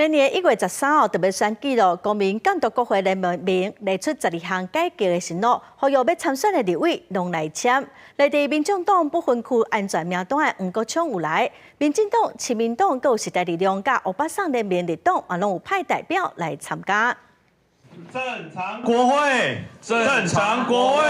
明年1月13號就欲選舉囉，公民監督國會聯盟提出12項改革的承諾，呼籲欲參選的立委攏來簽。來自民眾黨不分區安全名單的黃國昌有來，民進黨、親民黨、閣有時代力量佮歐巴桑聯盟立黨也攏有派代表來參加。正常國會，正常國會，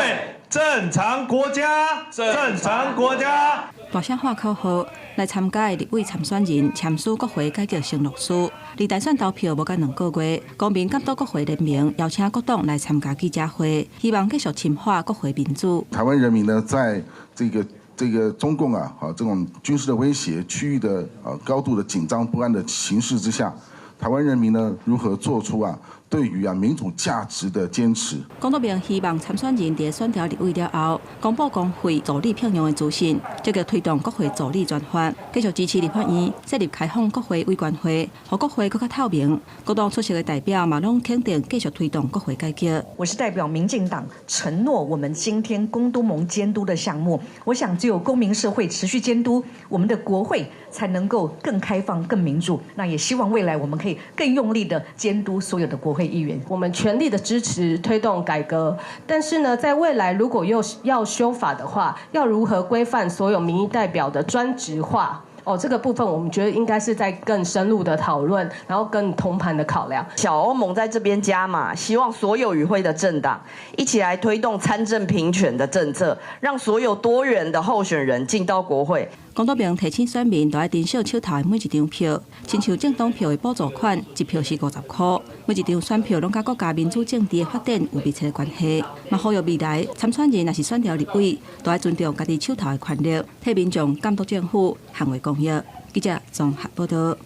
正常國家，正常國家。大聲喊口號來參加的立委參選人簽署國會改革承諾書。離大選投票無夠2個月，公民監督國會聯盟邀請各黨來參加記者會，希望繼續深化國會民主。台灣人民呢，在這個中共啊，啊這種軍事的威脅、區域的啊高度的緊張不安的形勢之下，台灣人民呢如何做出啊對於啊民主價值的堅持？龔卓明希望參選人佇選著立委了後，公布公會助理聘用的資訊，積極推動國會助理專法，繼續支持立法院設立開放國會委員會，予國會閣較透明。各黨出席的代表嘛攏肯定繼續推動國會改革。我是代表民進黨承諾，我們今天公督盟監督的項目，我想只有公民社會持續監督，我們的國會才能夠更開放、更民主。那也希望未來我們可以更用力的監督所有的國會議員。我們全力的支持推動改革，但是呢，在未來如果又要修法的話，要如何規範所有民意代表的專職化？哦，這個部分我們覺得應該是在更深入的討論，然後更通盤的考量。小歐盟在這邊加碼，希望所有與會的政黨一起來推動參政平權的政策，讓所有多元的候選人進到國會。龔卓明提醒選民，都愛珍惜手頭的每一張票，親像政黨票的補助款，一票是50箍，每一張選票攏佮國家民主政治的發展有密切的關係。嘛，呼籲未來參選人若是選著立委，都愛尊重家己手頭的權力，替民眾監督政府，捍衛公益。記者綜合報道。